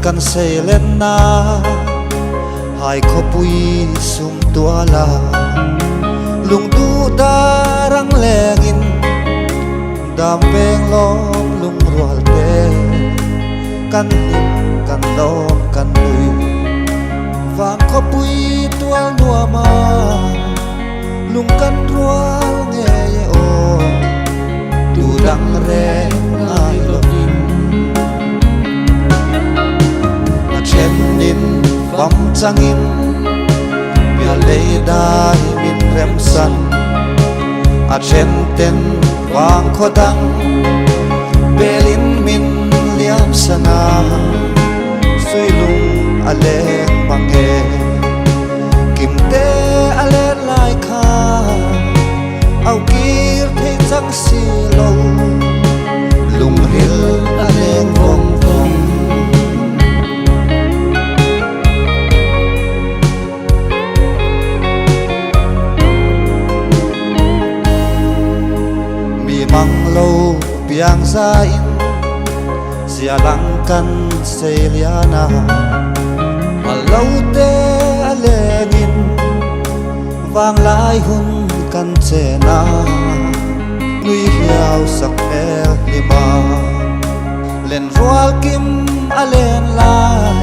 Kan seilenna hai khawpui sum tuala lungduh dar ang lengin dam veng lawm lungrual te kan hlim kan lawm kan nui vang khawpui tual nuama lung kan rual ngei e aw tu dang reng ngai lovin a thenin fam changin pial lei dai min remsan a then ten vang khaw dang belin min liam sana suy lung a leng mang e kim te a len lai kha au kir thei chang si lo lung ril a leng vawng vawng. Mi mang lo piang za in zia lang kan sei liana a lo te a lengin vang lai hun kan chena nui hiau sak hmel hlima len rual kim a len lai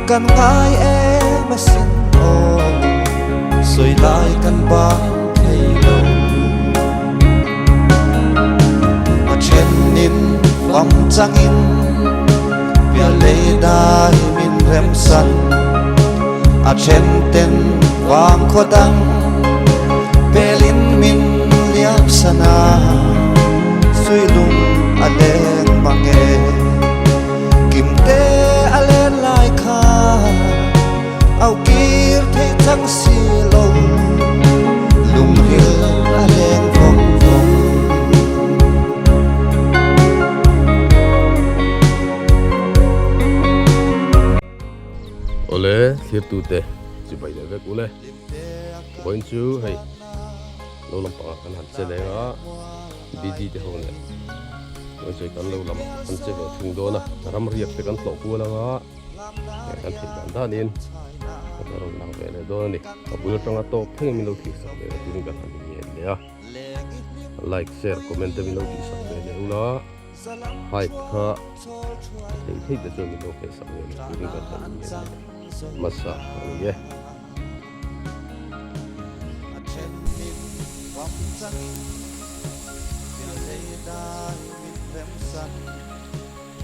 kan ngai em asin aw sawi lai kan bang thei lo a thenin fam changin pial lei dai min remsan a then ten vang khaw dang pelin min liam sana suy lung a leng mang e kim te a len lai kha au kir thei chang si lo lung ril a leng vawng vawng. Awle thlirtute chibai leh vek ule vawiin chu hei lo lampangah kan han che leng a BD te ho nen vawiin chu hei kan lo lam an che ve thung dawn a ram riak te kan tlawh kual anga hei kan theih dan danin kan rawn lang ve leh dawn a ni a bul atanga tawp thlengin min lo thlir sak ve turin kan han innghet leh a like share comment te min lo tih sak ve leh ula. Pipe kha thei thei te chuan min lo hmeh sak ve leh turin kan han innghet leh hmasa a ni e.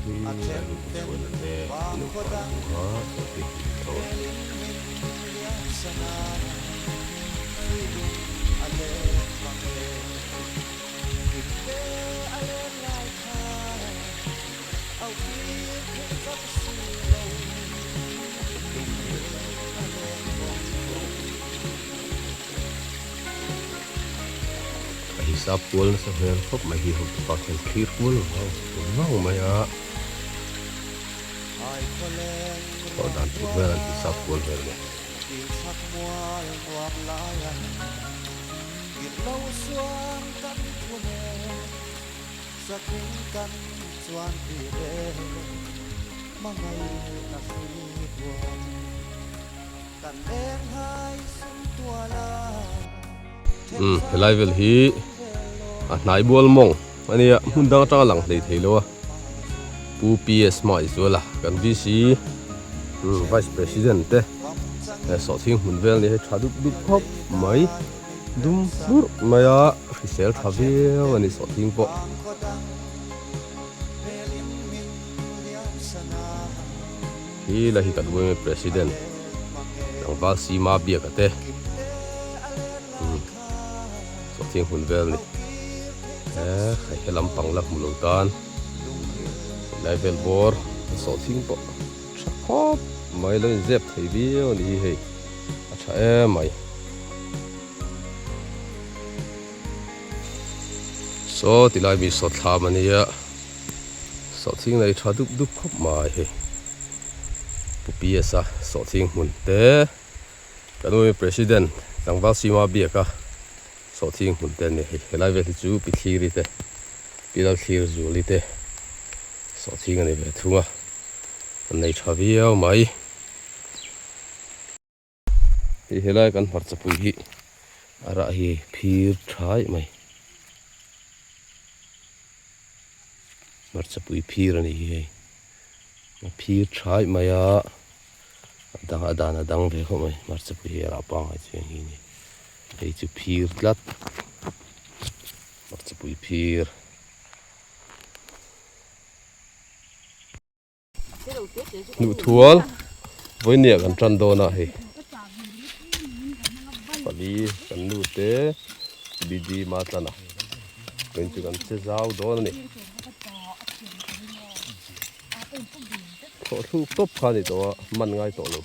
Hi a in chhuahna te nupa an hmu a sawti hi tho. A hisap kual nasa hmel khawp mai hi hotupa khian thlir kual vang vang mai a thlawh dan tur vel an hisap kual vel a ni. Umm helai vel hi a hnai bual mawng a nia hmun dang atanga lang hlei thei lo a Pu PS Hmaizuala kan VC umm Vice President te sawhthing hmun vel ni hei tha dup dup khawp mai. Dum hlurh mai a, hrisel tha viau a ni sawhthing pawh. Hi la hi kan women president tlangval Sima Biaka te sawhthing hun vel ni. He hei he lampang la hmu lo tan helai vel bawr sawhthing pawh tha khawp mai lo inzep thei viau a ni hi hei. A tha em mai. Saw ti lai mi saw thlam a nia. Sawhthing nei tha dup dup khawp mai hei. Pu PS a sawhthing hmun te kan ui president tlangval Sima Biaka sawhthing hmun te a ni hei. Helai vel hi chu Pi Thliri te Pi Lalthlir Zuli te sawhthing a ni ve thung a. An nei tha viau mai. Hei helai kan hmarcha pui hi a rah hi phir thaih mai. Hmarcha pui phir a nih hi hei. A phir thaih mai a, a dang a dan a dang ve khawp mai. Hmarcha pui hi a rah pangngai chu eng hi a ni. Hei chu phir tlat, hmarcha pui phir. Hnuhthual vawinia kan tan dawn a hei pali kan nu te BD Matlana vawiin chu kan che zau dawn a ni thlawhthluk tawp kha a ni tawh a man ngai tawh lo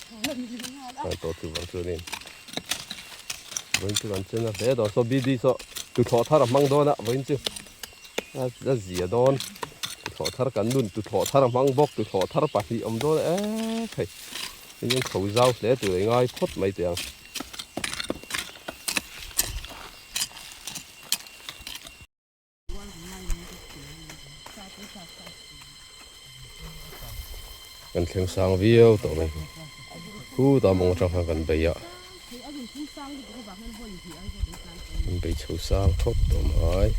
ngai tawh chu vang chuanin vawiin chu kan che na hle dawn saw BD saw tuthlawh thar a hmang dawn a vawiin chu. A zia dawn tuthlawh thar kan nun tuthlawh thar a hmang bawk tuthlawh thar pahnih awm dawn e hei engin chho zau hle tur ei ngai phawt mai teh ang. Kan thleng sang viau tawh mai khutah mawng atang khan kan bei a kan bei chho sang thawk tawh mai.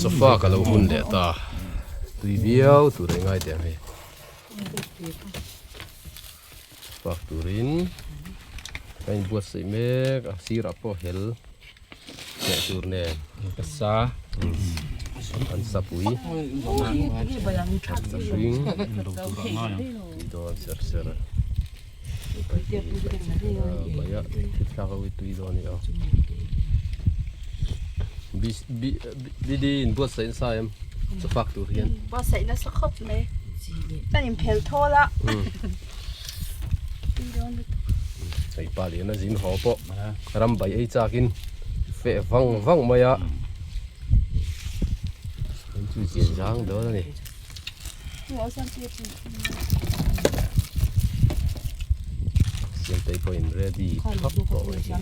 Sofa ka lo hun leh ta tui viau tur ei ngai teh ang hei fak turin ka inbuatsaih mek a sirah pawh hel leh tur nen ka sa an sapui hring tui dawn ser ser baia thil thlak ho hi tui dawn a ni a BD inbuatsaih nasa em chawfak tur hian buatsaih nasa khawp mai kan inphel thawl a tui dawn lutuk hei pa lian a zin haw pawh ram bai ei chakin feh vang vang mai a chu zin zang dawn a ni. Siamtei pawhin ready thap tawh mai hi.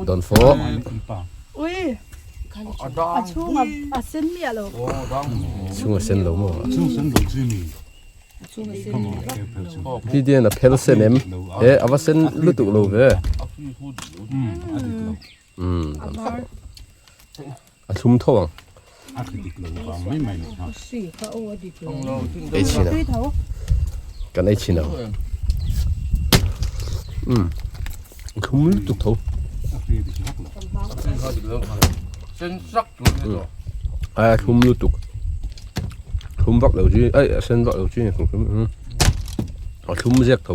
Dawnfawh. Chhung a sen lo maw? Gideon a phel sen em? E a va sen lutuk lo ve. A thlum tho ang. Ei chhin ang. Kan ei chhin ang. A thlum lutuk tho. A thlum lutuk thlum vak lo chi aih a sen vak lo chi a thlum ziak tho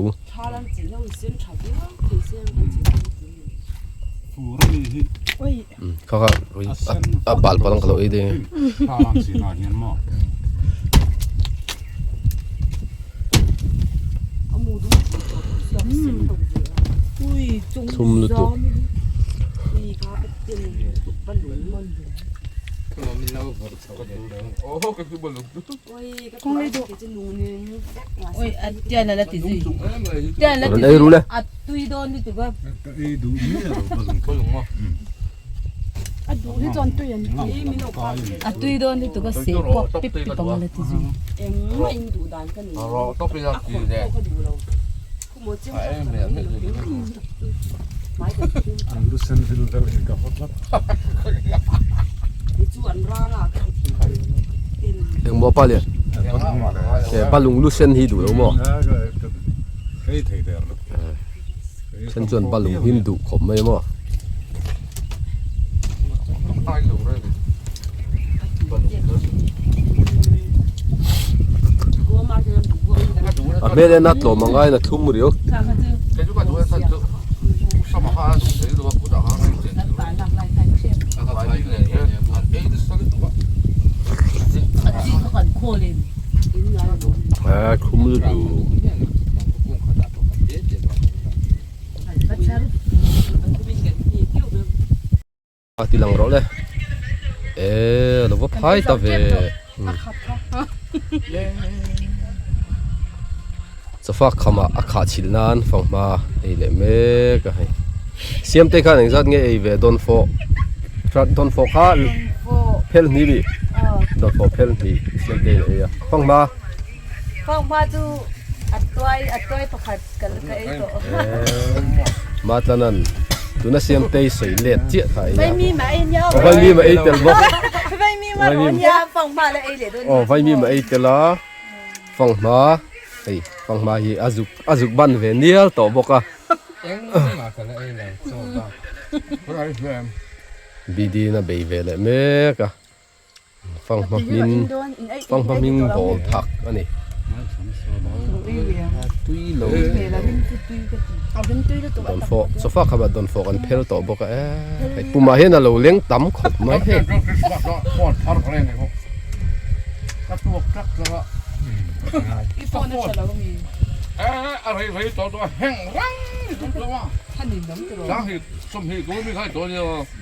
kha kha a bal palang ka lo ei deng thlum lutuk. Rawn ei ru le. Engmaw pa lian he pa lung lu sen hi duh lo maw then chuan pa lung him duh khawp mai maw. A hmel en a tlawm ang aiin a thlum riau. A thlum lutuk. A ti lang rawh le e lo va phai ta ve. Chawfa khamah a khah chhilh nan fanghma ei leh mek a hei. Siamte khan engzat nge ei ve dawnfawh dawnfawh kha phel hnih mi dawnfawh phel hnih siamte in a ei a fanghma. Fanghma chu a tuai a tuai pakhat ka ka ei tawh. Matlanan tuna siamtei sawi let chiah kha ei a. Vaimi mah ei nia. Vaimi mah ei tel bawk. Vaimi mah rawn nia fanghma la ei leh dawn. Aw vaimi mah ei tel a. Fanghma hei fanghma hi a zuk a zuk ban ve nial tawh bawk a. Engmah ka la ei lo chaw bak. BD in a bei ve leh mek a. Fanghma hmin fanghma hming bawl thak a ni. Tui lo dawnfawh sofa khamah dawnfawh kan phel tawh bawk a hei pumah hian a lo leng tam khawp mai hei.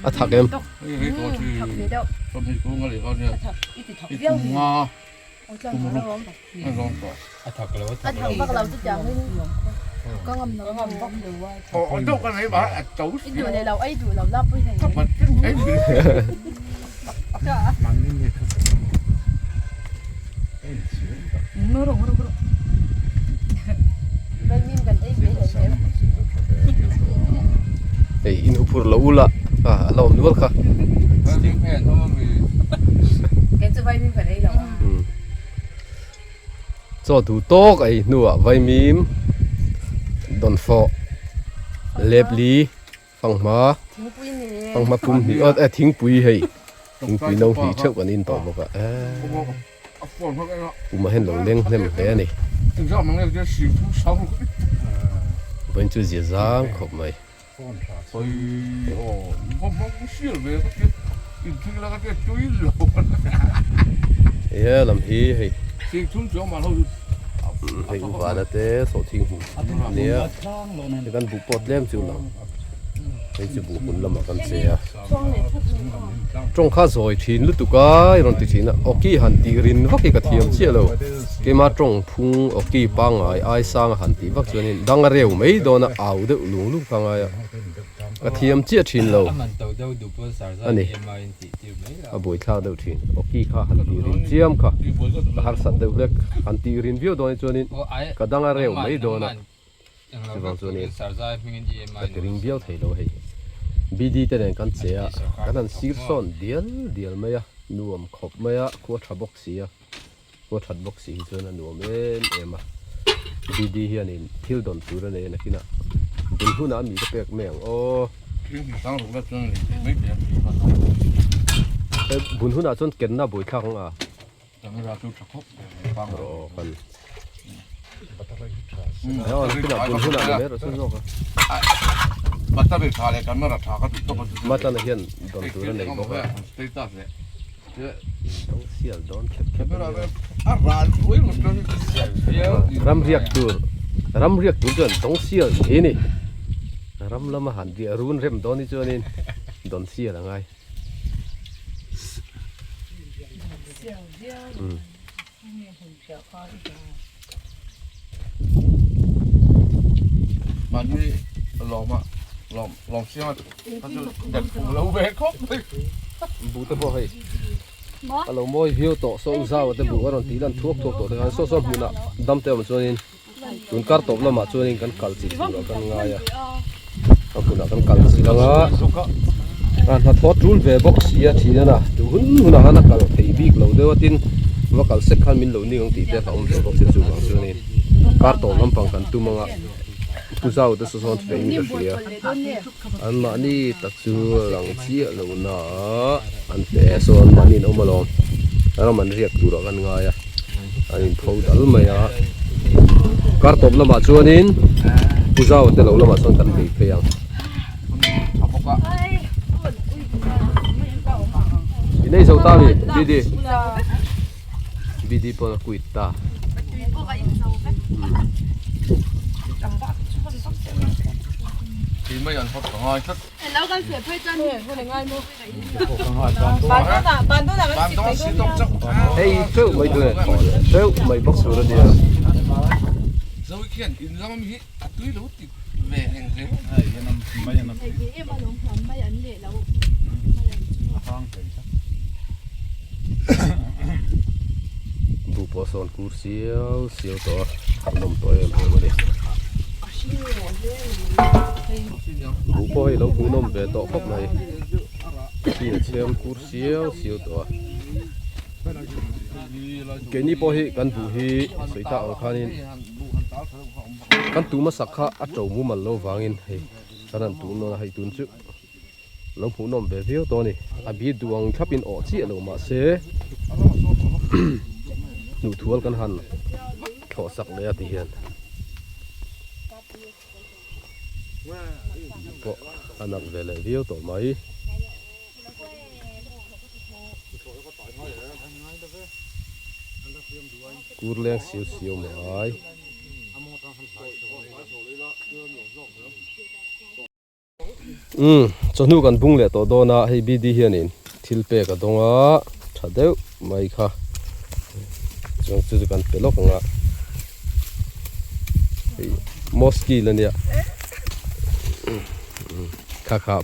A thak em? Hei in huphur lo ula a a la awm nual kha. Chaw duh tawk a ei hnuah vaimim dawnfawh lepli fanghma fanghma pum hnih aw eh thingpui hei thingpui no hnih theuh kan in tawh bawk a eh. Puma hian lo leng hnem hle a ni. Vawiin chu zia zang khawp mai. He lam hi hei hei uvana te sawhthing hmu nia hei kan buh pawh tlem chu lang hei chu buh hmun lamah kan che a. Tawng kha zawi thin lutuk a i rawn ti thin a, awki han tih rin vak hi ka thiam chiah lo, keima tawng phung awki pangngai ai sang a han tih vak chuanin dang a reu mai dawn a, au deuh lung lung kha ngai a, ka thiam chiah thin lo a ni, a buaithlak deuh thin, awki kha han tih rin chiam kha ka harsat deuh hlek, han tih rin viau dawn hi chuanin ka dang a reu mai dawn a. Chuvang chuanin ka ti ring viau thei lo hei. BD te nen kan che a, kan han sir sawn dial dial mai a, nuam khawp mai a, khua tha bawk si a, khua that bawk si hi chuan a nuam em em a. BD hianin thil dawn tur a nei a nakinah bul hunah a mi ka pek mai ang aw. Bul hunah chuan kenna buaithlak ang a. Rawh kan Matlana hian dawn tur a nei bawk a sial dawn khep khep ram riak tur ram riak tur chuan dawng sial thei a ni ram lama han riah run rem dawn hi chuanin dawn sial a ngai. Buh te pawh hei a lo mawi viau tawh saw zau te buh a rawn tih lan thuak thuak tawh te khan saw saw hmunah dam te awm chuanin tun kar tawp lamah chuanin kan kal chilh turah kan ngai a a hmunah kan kal chilh ang a a hnathawh tul ve bawk si a thin a na duh hun hunah khan a kal thei bik lo deuh a tin va kal sek khan min lo ning ang tih te a awm ve bawk si chuvang chuanin kar tawp lampang kan tum ang a pu zau te saw sawn fei in ka hria an mahni tak chu lang chiah lo na an fe sawn mahni an awm alawm ram an riak turah kan ngai a. An inpho dal mai a, kar tawp lamah chuanin Pu Zau te lo lamah chuan kan bei phei ang. I nei zo ta mi BD? BD pawn a quit ta. Hei teuh mai tune teuh mai bawk tur a nia. Bu pawh sawn kur siau siau tawh a a nawm tawh em em a ni. Bu pawh hei lo hmuhnawm ve tawh khawp mai thli a chhiam kur siau siau tawh a. Keini pawh hi kan buh hi sawi tak ang khanin kan tu hmasak kha a to mumal lo vangin hei kan han tun dawn a hei tun chu lo hmuhnawm ve viau tawh a ni a bi duh ang thlapin awh chiah lo mahse hnuhthual kan han thlawh sak leh a ti hian pawh a nalh ve leh viau tawh mai. Kur leng siau siau mai. Umm chawhnu kan bung leh tawh dawn a hei BD hianin thil pek a dawng a tha deuh mai kha chuan chu chu kan pe lawk ang a hei mosque la nia kha kha.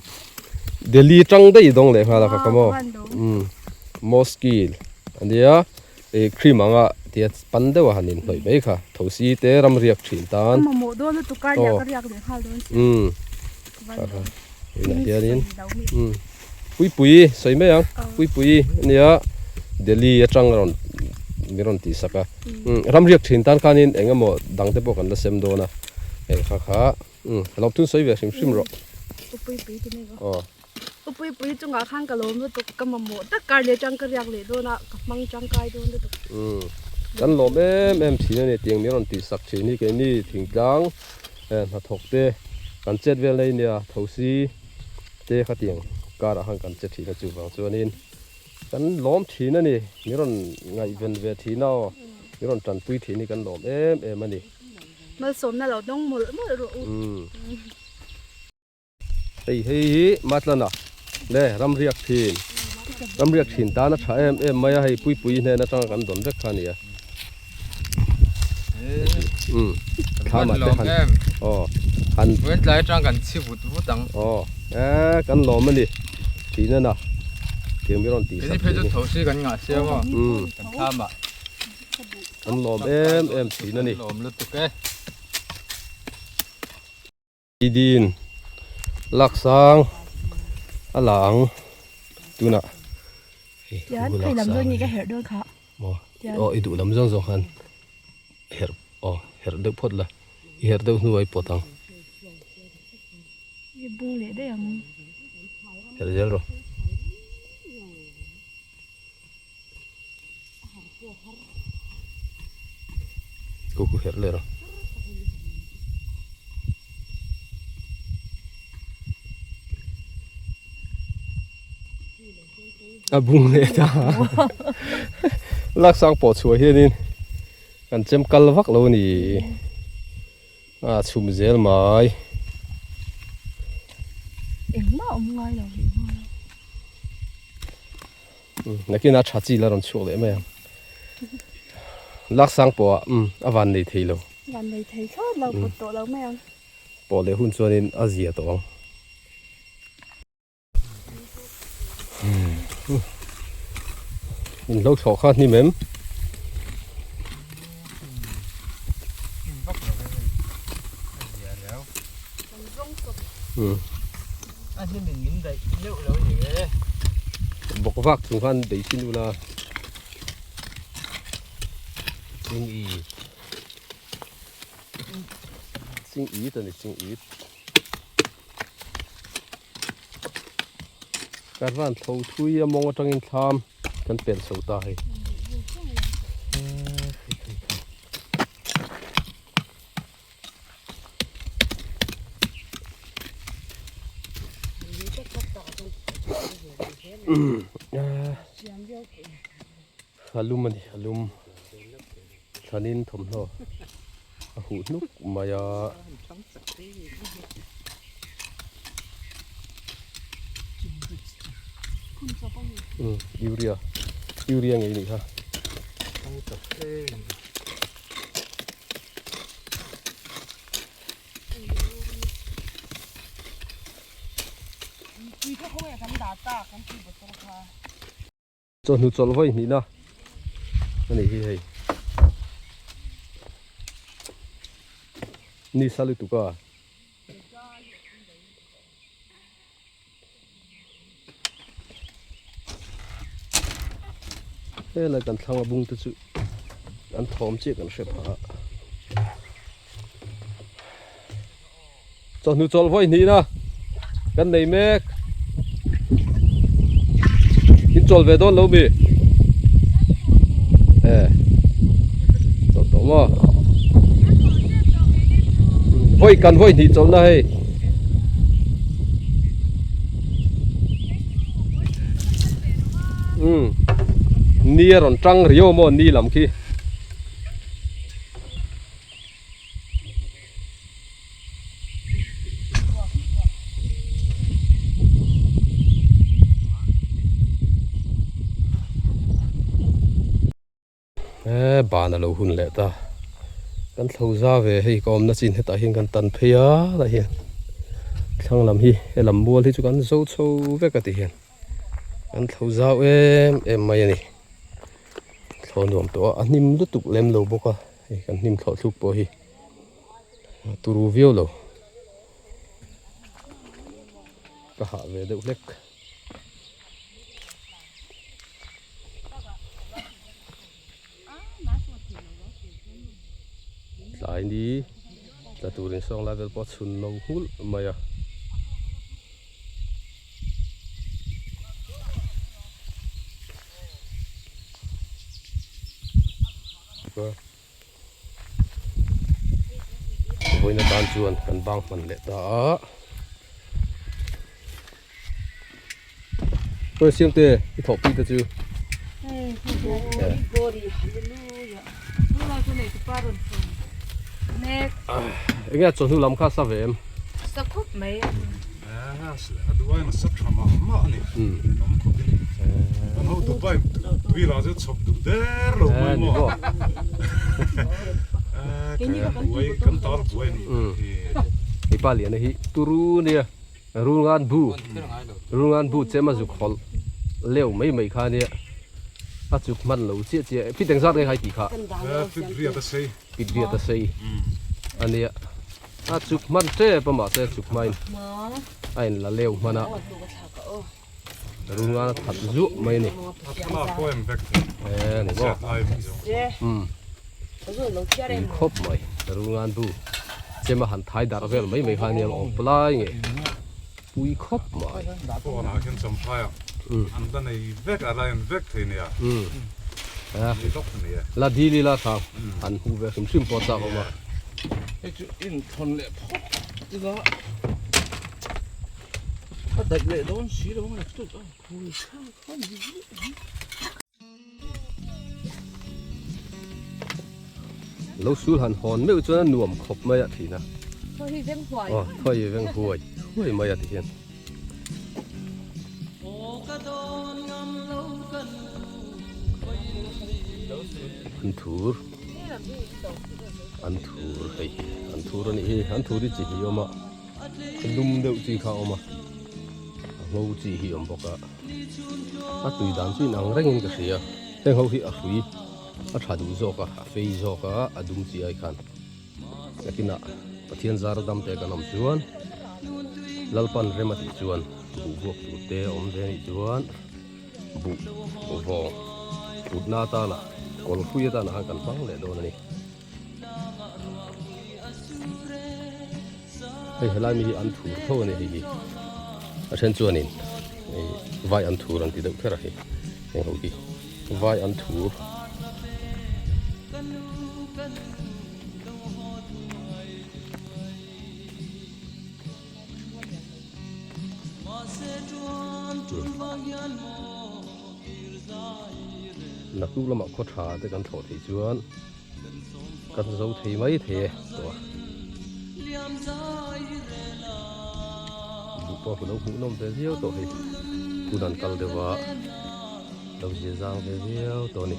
Delhi tang daih dawng leh nghal a ka maw umm mosque ania ih cream anga tia pan deuh a han inhnawih mai kha thosi te ram riak thin tan aw umm tunah hianin umm puipui sawi mai ang puipui ania Delhi atang rawn min rawn tih sak a umm ram riak thin tan khanin eng emaw dang te pawh kan la sem dawn a hei kha kha. Umm ka lo thun sawi ve hrim hrim rawh. Upui pui ti mai rawh. Aw. Upui pui chungah khan ka lawm lutuk ka mamawh tak kar leh tang ka riak leh dawn a ka hmang tangkai dawn lutuk. Umm kan lawm em em thin a ni tiang min rawn tih sak thin hi keini thingtlang eh hnathawk te kan chet vel nei nia thosi te khatiang karah khan kan che thin a chuvang chuanin kan lawm thin a ni min rawn ngaihven ve thin a aw min rawn tanpui thin hi kan lawm em em a ni. Malsawmna lo dawng mawlh mawlh rawh u. Hei hei hi Matlana le ramriak thin ramriak thin tan a tha em em mai a hei puipui hnen atanga kan dawn vek kha a ni a umm thlam ah te han aw han Vawiin tlai atang kan chhi vut vut ang aw e kan lawm a ni tih nana tiang mi rawn tih sak Keini phei chu tho si kan ngah sia maw kan thlam ah. An lawm em em thin a ni. Lawm lutuk e. Idin laksang a la ang tunah. Tian phei lam zawng nge ka herh dawn kha. Maw aw i duh lam zawng zawng khan herh aw herh deuh phawt la i herh deuh hnuah i pawt ang. I bung leh daih ang. Herh zel rawh. Ku ku herh leh rawh. A bung leh ta. Laksang pawh chhuah hianin kan chem kal vak lo a ni. A chhum zel mai. Engmah awm ngai lo leh nghal a. Nakinah tha chi la rawn chhuak leh mai ang. Laksang pawh ah a van nei thei lo. Van nei thei thlawt lo pawt tawh lo mai ang. Pawh leh hun chuanin a zia tawh ang. In lo thlawh kha hnim em? Bawk vak chung khan bei chin ula ching i ching it a ni ching it. Kan van thlo thui a mawng atangin thlam kan pel chho ta hei. A lum a ni a lum thlanin thawmhnaw a huh hnuk mai a. Um urea urea ngei nih kha. Chawhnu chawlh vawi hnihna a nih hi hei ni sa lutuk a. Helai kan thlang a bung te chu an thawm chiah kan hre phah a. Chawhnu chawlh vawi hnihna kan nei mek. In chawl ve dawn lo mi? E chawl tawh maw? Vawi kan vawi hnih chawlhna hei. Umm ni a rawn tang riau maw ni lam khi. He ban a lo hun leh ta kan thlo za ve hei ka awmna chin hetah hian kan tan phei a tah hian thlang lam hi helam mual hi chu kan zo chho vek a ti hian kan thlo zau em em mai a ni thlo nuam tawh a a hnim lutuk lem lo bawk a hei kan hnim thlawh thluk pawh hi turu viau lo ka hah ve deuh hlek. Tlai ni tla turin sawng lai vel pawh a chhun no nghulh mai a. Vawiin atan chuan kan bang hman leh ta a. Khawi siamte i thawhpui te chu. Enge a chawhnu lam kha sa ve em? Sa khawp mai. A duai nasa tha mah mah a ni. Awm khawp in kan ho Dubai tui lah chu chhawp duh der lo mai maw. Buai kan tar buai a ni. Hei pa liana hi turu nia Rungan bu Rungan bu chem a zuk hawlh leu mai mai kha nia a chuk hman lo chiah chiah fit engzat nge khai tih kha fit riat a sei fit riat a sei a nia. A chuk hman tep a mahse a chuk hmain a in la leu hman a rungan a that zuah mai a ni. E ni maw umm tui khawp mai rungan bu chem a han thai darh vel mai mai kha ania awm palai nge pui khawp mai. Umm la dil ila tha han hmuh ve hrim hrim pawh chak awm a. Hei chu inthawn leh phawt ila a daih leh dawn si lo ang tut a khawi thlak khan hi Lo sul han hawn meuh chuan a nuam khawp mai a thin a. Thawi veng huai. Aw thawi veng huai huai mai a ti hian. An thur an thur hei an thur a nih hi an thur hi chi hi a awm a a dum deuh chi kha a awm a a ngo chi hi a awm bawk a a tui dan chu inang rengin ka hria heng ho hi a hrui a tha duh zawk a a fei zawk a a dum chi ai khan. Nakinah Pathian zar dam te kan awm chuan Lalpan rem a tih chuan buh vuak tur te a awm ve anih chuan buh vawng putna atana kawl hrui atana khan kan hmang leh dawn a ni. Hei helai mi hi an thur tho a ni hei hi a then chuanin hei vai an thur an ti deuh kher a hei heng ho hi vai an thur. Naktuk lamah khaw tha te kan thlawh theih chuan kan zo thei mai thei e tawh a. Buh pawh lo hmuhnawm ve viau tawh hei hun an kal deuh a lo zia zang ve viau tawh a ni.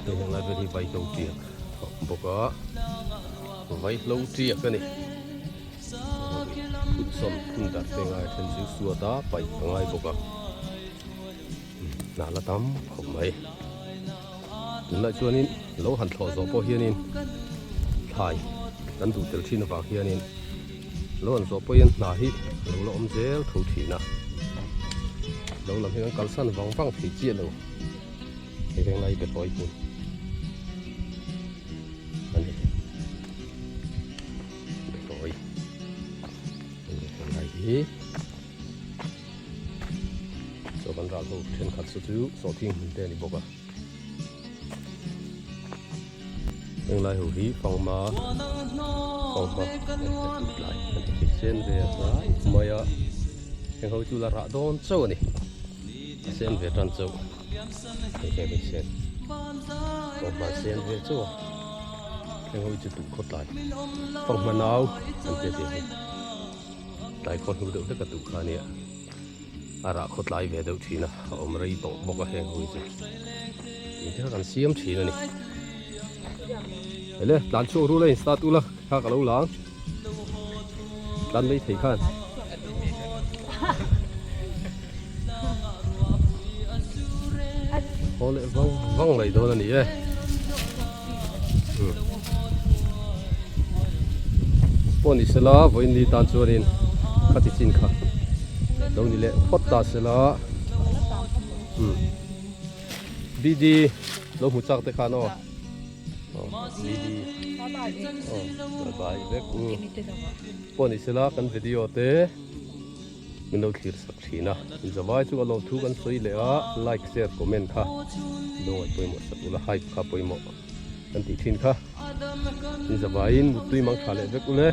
Hei helai vel hi vaihlo tiak a awm bawk a vaihlo tiak a ni phunsawn phun darh te ngai a then chu suat a paih a ngai bawk a hna la tam khawp mai tunlai chuanin lo han thlawh zawh pawh hianin thlai kan duh tel thin avang hianin lo han zawh pawhin hna hi lo la awm zel tho thin a lo lam hi kan kalsan vang vang thei chiah lo hei veng lai behlawi hmun a ni behlawi a ni hi. Chaw kan ral ho thenkhat saw chu sawhthing hmun te a ni bawk a henglai ho hi fanghma fanghma tlai an ti thei sen ve a tlai mai a heng ho chu la rah dawn chauh a ni a sen ve tan chauh hei heng hi sen fanghma sen ve chauh a heng ho chu tuh khaw tlai fanghma nau an ti a tih hi. Tlai khaw hnu deuh hlek a tuh kha ania a rah khaw tlai ve deuh thin a a awm rei tawh bawk a heng ho hi chu tih te kha kan siam thin a ni ele tlan chhuak rul a in start ula kha ka lo lang tlan mai thei khan haw leh vang vang mai dawn a ni e. Pawh ni sela vawiin ni tan chuanin khati chin kha lo ni leh phawt ta sela umm BD lo hmu chak te khan aw aw BD aw bye bye vek u pawh ni sela kan video te. Min lo thlir sak thin a, zavai chu a lawm thu kan sawi leh a, like share comment kha lo ngaih pawimawh sak ula hype kha pawimawh kan tih thin kha in zavaiin muttui mang tha leh vek ule.